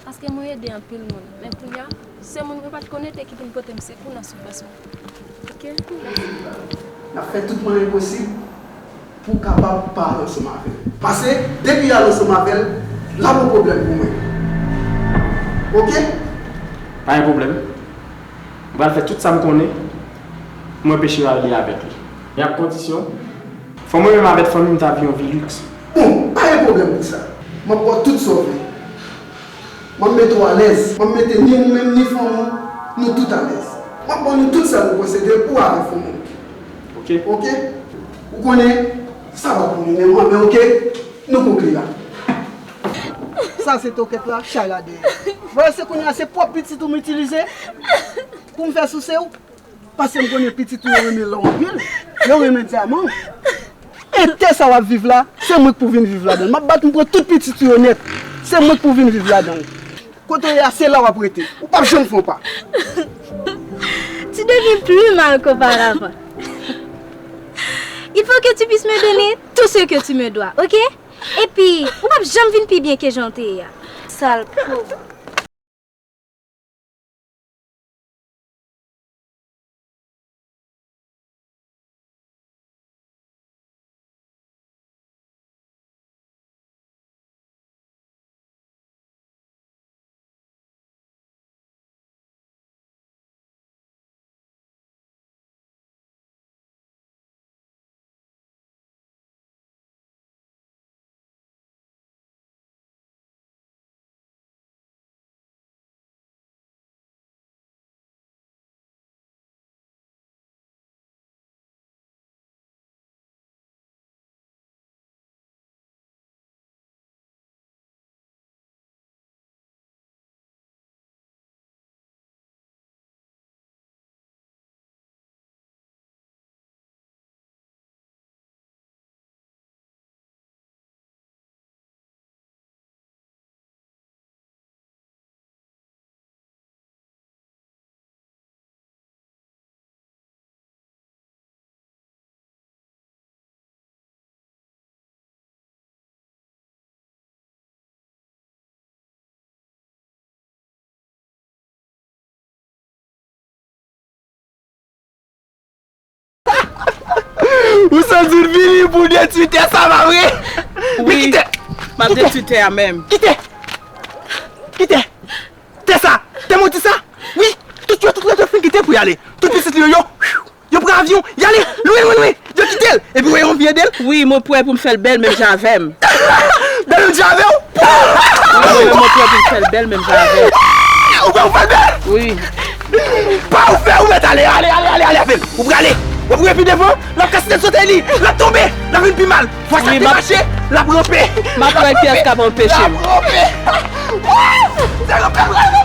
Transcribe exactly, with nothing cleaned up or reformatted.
Paske mwen ede anpil moun. Men kounye a, se moun mwen pa t konn ede ki vin pote m sekou nan soufrans mwen. Oke? N ap fè tout mwayen posib pou w kapab pa al ansanm avè l. Paske, depi w al ansanm avè l, l ap yon pwoblèm pou mwen. Oke? Pa gen pwoblèm. Mwen pral fè tout sa m konnen pou m anpeche w ale avèk li. Men ak kondisyon, fò mwen menm avèk fanmi m ta viv yon vi liks. Bon, pa gen pwoblèm pou sa. M ap ba w tout sa w vle. M ap mete w alèz. M ap mete ni ou menm, ni fanmi w, nou tout alèz. M ap ba nou tout sa nou posede pou avèk fanmi w. Oke. Oke? Ou konnen, sa pa pou nou menm, men oke, nou konkli la. Sa se tokèt la, chay la dèyè. Bon, se kounye a, se pwòp pitit ou m itilize pou m fè souse w. Paske m konnen pitit ou yo renmen lò anpil, yo renmen dyaman. E tè sa w ap viv la, se mwen k pou vin viv ladan l. M ap bat m pran tout pitit ou yo nèt. Se mwen k pou vin viv ladan l. Kote w ye a, se la w ap rete. Ou p ap janm fè yon pa. Tu deviens plus mal qu'auparavant. Il faut que tu puisses me donner tout ce que tu me dois, ok? Epi, ou p ap janm vin pi byen ke jan w te ye a. Sal pòv. Ou santi w vini pou detwi tè sa, pa vre? Men wi, kite, m ap detwi tè a menm. Kite! Kite! Tè sa! Tè modi sa! Wi! Tout yo, tout yo, tout fin kite pou y ale. Tout pitit li yo, yo, yo pran avyon, y ale, lwen, lwen, lwen. Yo kite l. Epi w wè yon vye de l. Wi, mwen prè pou m fè l bèl menm jan avè m. Bèl menm jan avè w? Wi, mwen prè pou m fè l bèl menm jan avè l. Ou prè pou fè l bèl? Wi. Pa ou fè, ou mèt ale, ale, ale, ale, ale avè l. Ou prale. W ap rive pi devan, l ap kase tèt sotèy li. L ap tonbe. L ap vin pi mal. Fwa sa te mache, l ap ranpe. M ap wè kiyès k ap anpeche m. L ap ranpe. Wouw! Se ranpe, ranpe,